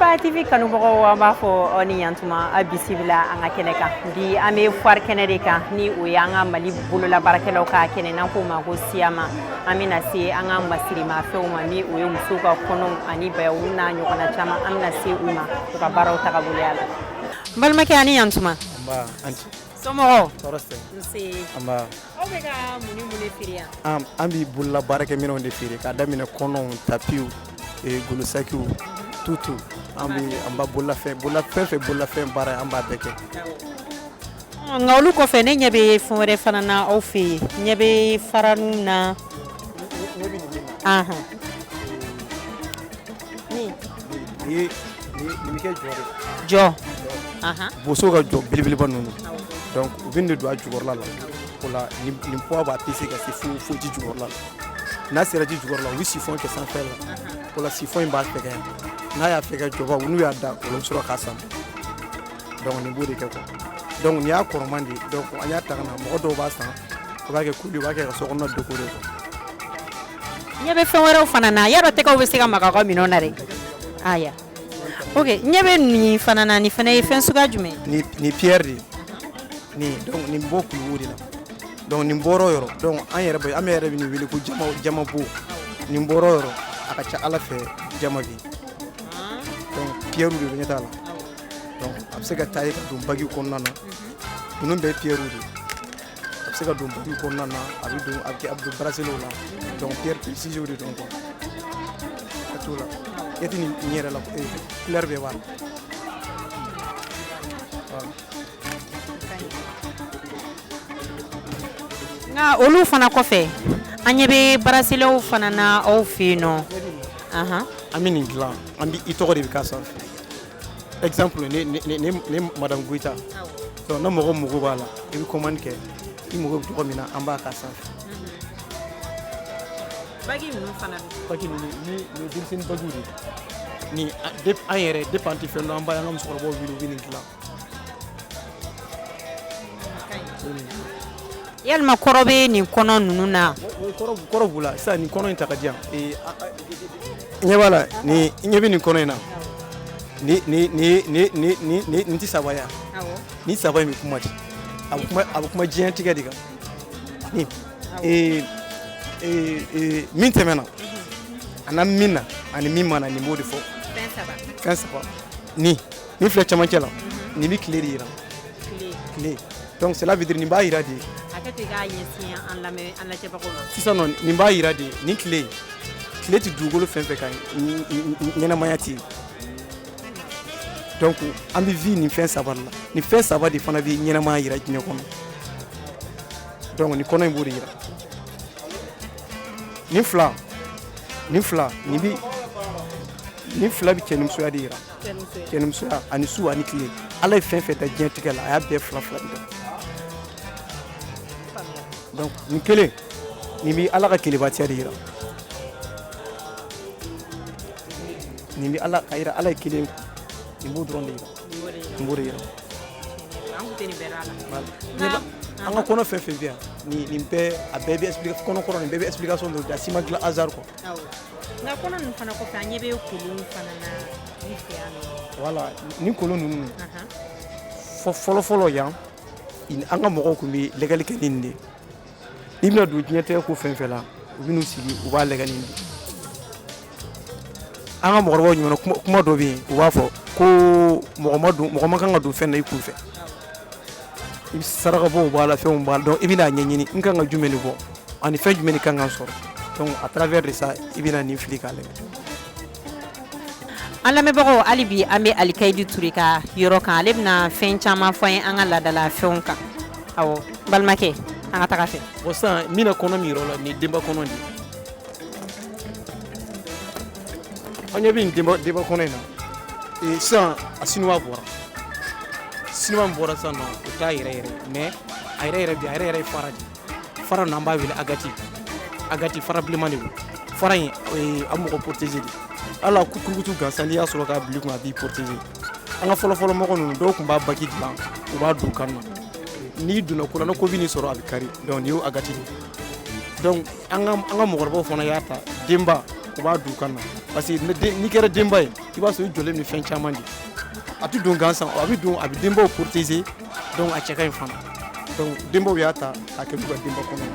Alpha TV kanubagaw, an b'a fɔ aw ni yantuma, a bisimila an ka kɛnɛ kan. Bi an bɛ foire kɛnɛ de kan, ni o y'an ka Mali bololabaarakɛlaw ka kɛnɛ, n'an k'o ma ko Siyama. An bɛna se an ka masirimafɛnw ma, ni o ye musow ka kɔnɔw ani bayaw n'a ɲɔgɔnna caman. An bɛna se u ma, u ka baaraw tagaboloya la. N balimakɛ, ani yantuma. Nba, anti. Somɔgɔw? Tɔɔrɔ tɛ. Nse. Nba. Aw bɛ ka mun ni mun de feere yan? An bɛ bolola baarakɛminɛnw de feere, k'a daminɛ kɔnɔw, tapiw, golosakiw, tutu. An bɛ an b'a bololafɛn bololafɛn fɛn bololafɛn baara, an b'a bɛɛ kɛ. Nka olu kɔfɛ, ne ɲɛ bɛ fɛn wɛrɛ fana na aw fɛ yen. Ɲɛ bɛ faraninw na. Ɲɛ bɛ nin min na? Nin. Nin bɛ kɛ jɔ de. Jɔ. Bosow ka jɔ belebeleba ninnu, donc u bɛ nin de don a jukɔrɔla la. O la, nin poids b'a peser ka se fo ji jukɔrɔla la. N'a sera ji jukɔrɔla la, u bɛ siphon kɛ sanfɛ la. O la, siphon in b'a fɛgɛya. N'a y'a fɛgɛ, jɔba n'u y'a da o la, u bɛ sɔrɔ k'a sama. Donc nin b'o de kɛ quoi. Donc nin y'a kɔrɔman de ye. Donc an y'a ta ka na, mɔgɔ dɔw b'a san, u b'a kɛ kuli, u b'a kɛ ka sokɔnɔna décorer quoi. Ɲɛ bɛ fɛn wɛrɛw fana na. Yarɔ, tɛgɛw bɛ se ka maga aw ka minɛnw na dɛ. Aya, ok, ɲɛ bɛ nin fana na. Nin fana ye fɛn suguya jumɛn ye? Nin pierre de ye nin. Donc nin bɔ kuluwo de la. Donc nin bɔrɔ yɔrɔ, donc an yɛrɛ bɛ, an yɛrɛ bɛ nin wele ko jama, jama bo. Nin bɔrɔ yɔrɔ, a ka ca Ala fɛ, jama bɛ yen. Donc pierre de don, ɲɛ t'a la. Donc a bɛ se ka taa ye ka don bague kɔnɔna na. Ninnu bɛɛ ye pierre de ye. A bɛ se ka don bague kɔnɔna na, a bɛ don, a bɛ kɛ, a bɛ don bracelet la. Donc pierre précieux de don quoi. Ka t'o la, e tɛ nin yɛrɛ la, couleur bɛɛ b'a la. Voilà. Nka olu fana kɔfɛ, an ɲɛ bɛ braceletw fana na aw fɛ yen nɔ. An bɛ nin dilan, an bɛ i tɔgɔ de bɛ k'a sanfɛ. Exemple, ne madame Goyita. Donc ne mɔgɔ mago b'a la, i bɛ commande kɛ, i mago bɛ tɔgɔ min na, an b'a k'a sanfɛ. Bague ninnu fana dun? Bague ninnu ni nin ye denmisɛnnin baguw de ye. Nin an yɛrɛ, depuis an tɛ fɛn dɔn, an b'a ye, an ka musokɔrɔbaw wuli, u bɛ nin dilan. Yalima kɔrɔ bɛ nin kɔnɔ ninnu na? Kɔrɔ b'u la. Sisan nin kɔnɔ in ta ka di yan. Ɲɛ b'a la, nin ɲɛ bɛ nin kɔnɔ in na. Nin tɛ saba ya? Nin saba in bɛ kuma di, a bɛ kuma diɲɛtigɛ de kan. Nin min tɛmɛna, a na min na ani min ma na, nin b'o de fɔ. Fɛn saba. Nin filɛ cɛmancɛ la, nin bɛ tile de yira, tile. Donc cela veut dire nin b'a yira de. Hakɛ to, i k'a ɲɛsin an lamɛn, an lajɛbagaw ma. Sisan nɔ, nin b'a yira de, nin tile, tile tɛ dugukolo fɛn fɛn kan, ɲɛnamaya tɛ yen. Donc an bɛ vie nin fɛn saba de la. Nin fɛn saba de fana bɛ ɲɛnamaya yira diɲɛ kɔnɔ. Donc nin kɔnɔ in b'o de yira. Nin fila, nin bɛ, nin fila bɛ cɛnimusoya de yira, cɛnimusoya ani su ani tile. Ala ye fɛn fɛn da diɲɛ tigɛ la, a y'a bɛɛ fila fila de da. Donc nin kelen, nin bɛ Ala ka kelebatiya de yira. Nin bɛ Ala ka yira, Ala ye kelen. Nin b'o dɔrɔn de yira, nin b'o de yira. An ka kɔnɔ fɛn fɛn bɛ yan, nin bɛɛ, a bɛɛ bɛ expliquer. Kɔnɔ kɔrɔ, nin bɛɛ bɛ explication dɔ di. A si ma dilan hasard quoi. Nka kɔnɔ ninnu fana kɔfɛ, an ɲɛ bɛ kolon fana na i fɛ yan nɔ. Voilà, nin kolon ninnu, fɔlɔ fɔlɔ yan, an ka mɔgɔw tun bɛ lɛgɛli kɛ ni nin de ye. N'i bɛna don diɲɛtigɛ ko fɛn fɛn la, u bɛ n'u sigi, u b'a lɛgɛ ni nin de ye. An ka mɔgɔkɔrɔbaw ɲuman, kuma dɔ bɛ yen, u b'a fɔ ko mɔgɔ ma don, mɔgɔ ma kan ka don fɛn na i kun fɛ. I bɛ sarakabɔw b'a la, fɛnw b'a la. Donc i bɛna ɲɛɲini, n kan ka jumɛn de bɔ ani fɛn jumɛn de kan ka sɔrɔ. Donc à travers de ça, i bɛna nin fili k'a lajɛ. An lamɛnbagaw, hali bi an bɛ Alikayidi Ture ka yɔrɔ kan. Ale bɛna fɛn caman fɔ an ye an ka laadala fɛnw kan. Awɔ, n balimakɛ, an ka taga fɛ. Bon, sisan n bɛna kɔnɔ min yɔrɔ la, nin ye denba kɔnɔ de ye. An ɲɛ bɛ nin denba kɔnɔ in na. Sisan a sinuwa bɔra, sinuwa min bɔra sisan nɔ, o t'a yɛrɛ yɛrɛ, mais a yɛrɛ yɛrɛ bi, a yɛrɛ yɛrɛ ye fara de ye. Fara ninnu, an b'a wele agati, agati fara bilenman de don. Fara in, a mɔgɔ protéger de. Hali a kurukutu gansan, n'i y'a sɔrɔ k'a bila i kun, a b'i protéger. An ka fɔlɔ fɔlɔ mɔgɔ ninnu dɔw tun b'a bague dilan, u b'a don kan na. N'i donna ko la, ni ko bɛ n'i sɔrɔ, a bɛ kari. Donc nin y'o agati de ye. Donc an ka mɔgɔkɔrɔbaw fana y'a ta denba. U b'a don u kan na parce que n'i kɛra denba ye, i b'a sɔrɔ i jɔlen ni fɛn caman de. A tɛ don gansan, a bɛ don, a bɛ denbaw protéger. Donc a cɛ ka ɲi fana. Donc denbaw y'a ta k'a kɛ n'u ka denba kɔnɔ na.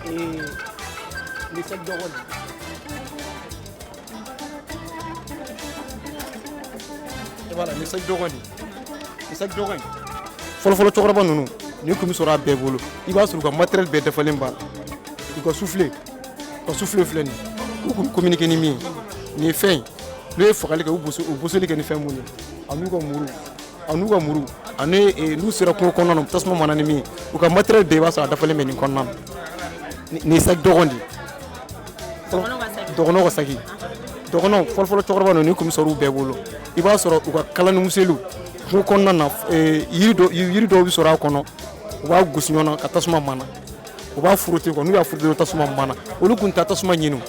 Ni ni sac dɔgɔ de. Voilà, ni sac dɔgɔ de, ni sac dɔgɔ in, fɔlɔfɔlɔ cɛkɔrɔba ninnu, nin kun bɛ sɔrɔ a bɛɛ bolo. I b'a sɔrɔ u ka matériel bɛɛ dafalen b'a la. U ka soufflet, u ka soufflet filɛ nin ye, u kun bɛ communiquer ni min ye. Nin ye fɛn ye, n'u ye fagali kɛ, u boso, u bosoli kɛ ni fɛn mun ye, ani n'u ka muru, ani n'u ka muru, ani n'u sera kungo kɔnɔna na, u bɛ tasuma mana ni min ye. U ka matériel bɛɛ, i b'a sɔrɔ a dafalen bɛ nin kɔnɔna na. Nin ye sac dɔgɔn de ye, dɔgɔnɔw ka saki dɔgɔnɔw. Fɔlɔfɔlɔ cɛkɔrɔba ninnu, nin kun bɛ sɔrɔ u bɛɛ bolo. I b'a sɔrɔ u ka kalani museliw kungo kɔnɔna na, yiri dɔ, yiri dɔw bɛ sɔrɔ a kɔnɔ, u b'a gosi ɲɔgɔn na ka tasuma mana, u b'a frotter quoi. N'u y'a frotter, tasuma mana. Olu kun tɛ tasuma ɲini.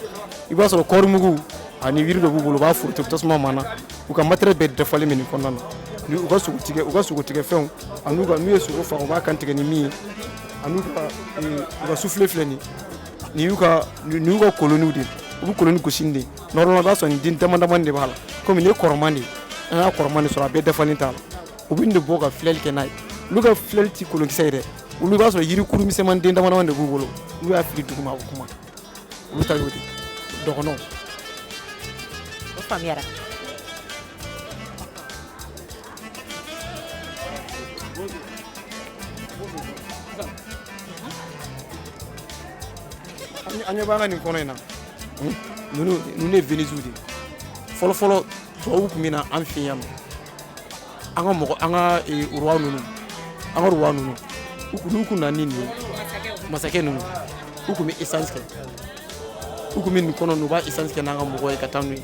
I b'a sɔrɔ kɔɔrimugu ani yiri dɔ b'u bolo, u b'a frotter, tasuma mana. U ka matériel bɛɛ dafalen bɛ nin kɔnɔna na. Ni u ka sogo tigɛ, u ka sogo tigɛ fɛnw, ani ka n'u ye sogo faga, u b'a kan tigɛ ni min ye, ani u ka soufflet filɛ nin. Nin y'u ka koloniw de ye. U bɛ koloni gosi nin de ye. Normalement, i b'a sɔrɔ nin den dama damani de b'a la. Komi nin ye kɔrɔman de ye, an y'a kɔrɔman de sɔrɔ, a bɛɛ dafalen t'a la. U bɛ nin de bɔ ka filɛli kɛ n'a ye. Olu ka filɛli ti kolonkisɛ ye dɛ. Olu, i b'a sɔrɔ yirikuru misɛnmanin den dama damani de b'u bolo. N'u y'a fili duguma, a bɛ kuma. Olu ta y'o de ye, dɔgɔnɔw. O faamuyara. An ɲɛ b'an ka nin kɔnɔ in na, ninnu ye Venise de ye. Fɔlɔfɔlɔ, tubabuw tun bɛ na an fɛ yan nɔ, an ka mɔgɔ, an ka roi ninnu, an ka roi ninnu, u kun n'u kun na ni nin ye, masakɛ ninnu, u kun bɛ échange kɛ. U kun bɛ nin kɔnɔ ninnu, u b'a échange kɛ n'an ka mɔgɔw ye ka taa n'u ye.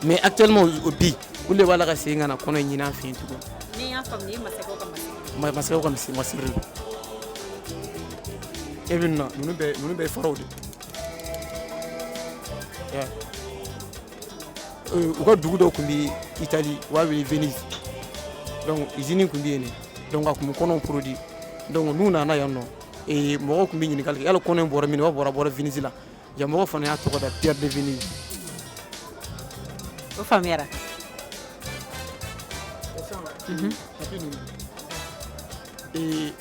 Mais actuellement, bi, olu de b'a la ka segin ka na kɔnɔ in ɲini an fɛ yen tuguni. Ni n y'a faamu, nin ye masakɛw ka masiri. Masakɛw ka masiri don. E bɛ na, ninnu bɛɛ ye faraw de ye. U ka dugu dɔ tun bɛ Italie, u b'a wele Venise. Donc usine tun bɛ yen de. Donc a tun bɛ kɔnɔw produit. Donc n'u nana yan nɔ, mɔgɔw tun bɛ ɲininkali kɛ: yala kɔnɔ in bɔra min? U b'a bɔra Venise la. Yan mɔgɔw fana y'a tɔgɔ da pierre de Venise. O faamuyara. Tapis ninnu,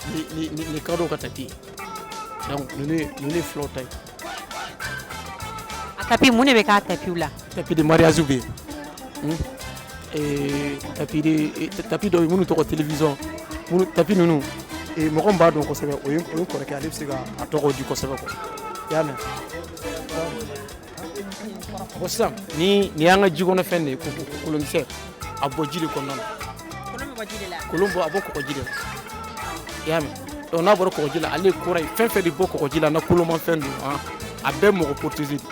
nin kadɔw ka tapis. Donc ninnu ye fulaw ta ye. A tapis, mun de bɛ k'a tapis la? Tapis de mariage bɛ yen, tapis de tapis dɔw bɛ yen minnu tɔgɔ télévision, minnu tapis ninnu, mɔgɔ min b'a dɔn kosɛbɛ, o ye kɔrɔkɛ, ale bɛ se ka a tɔgɔ di kosɛbɛ quoi. I y'a mɛn? Bon, sisan ni nin y'an ka jikɔnɔfɛn de ye, kolonkisɛ, a bɔ ji de kɔnɔna na. Kolon bɛ bɔ ji de la? Kolon bɔ, a bɔ kɔgɔji de la. I y'a mɛn? Donc n'a bɔra kɔgɔji la, ale ye kura ye. Fɛn fɛn de bɔ kɔgɔji la, na kolomafɛn don, a bɛɛ mɔgɔ protéger de.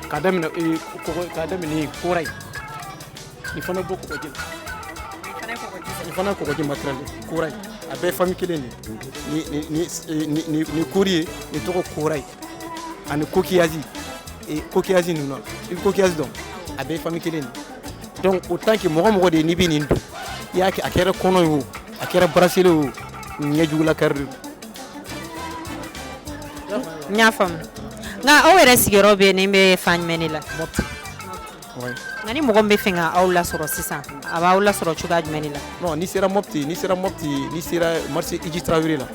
K'a daminɛ kɔgɔ, k'a daminɛ kura ye, nin fana bɔ kɔgɔji la, nin fana ye kɔgɔji matériel ye, kura ye. A bɛɛ ye famille kelen de ye. Ni kori ye, nin tɔgɔ corail ani coquillage, coquillage ninnu na, i bɛ coquillage dɔn, a bɛɛ ye famille kelen de ye. Donc autant que mɔgɔ mɔgɔ de ye, n'i bɛ nin dun, i y'a kɛ, a kɛra kɔnɔ ye o, a kɛra bracelet o, ɲɛjugula kari de don. N y'a faamu. Nka aw yɛrɛ sigiyɔrɔ bɛ nin bɛ fan jumɛn de la? Mopti. Nka ni mɔgɔ min bɛ fɛ ka aw lasɔrɔ sisan, a b'aw lasɔrɔ cogoya jumɛn de la? Non, n'i sera Mopti, n'i sera Mopti, n'i sera marché Iji Traoré la,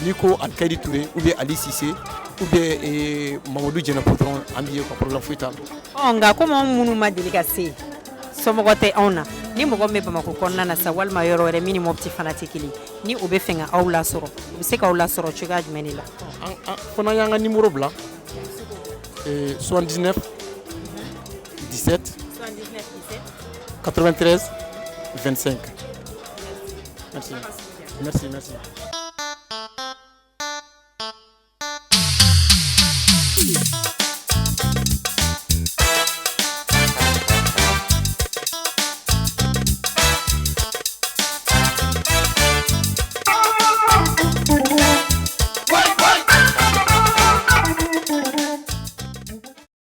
n'i ko Alikayidi Touré ou bien Ali Cissé ou bien Mamadou Jɛnɛpo dɔrɔn, an b'i ye quoi, problème foyi t'a la. Ɔ, nka komi anw minnu ma deli ka se, somɔgɔ tɛ anw na, ni mɔgɔ min bɛ Bamakɔ kɔnɔna na sa, walima yɔrɔ wɛrɛ min ni Mopti fana tɛ kelen, ni u bɛ fɛ ka aw lasɔrɔ, u bɛ se k'aw lasɔrɔ cogoya jumɛn de la? An fana y'an ka numéro bila: 79 17 93 25. Merci, merci, merci.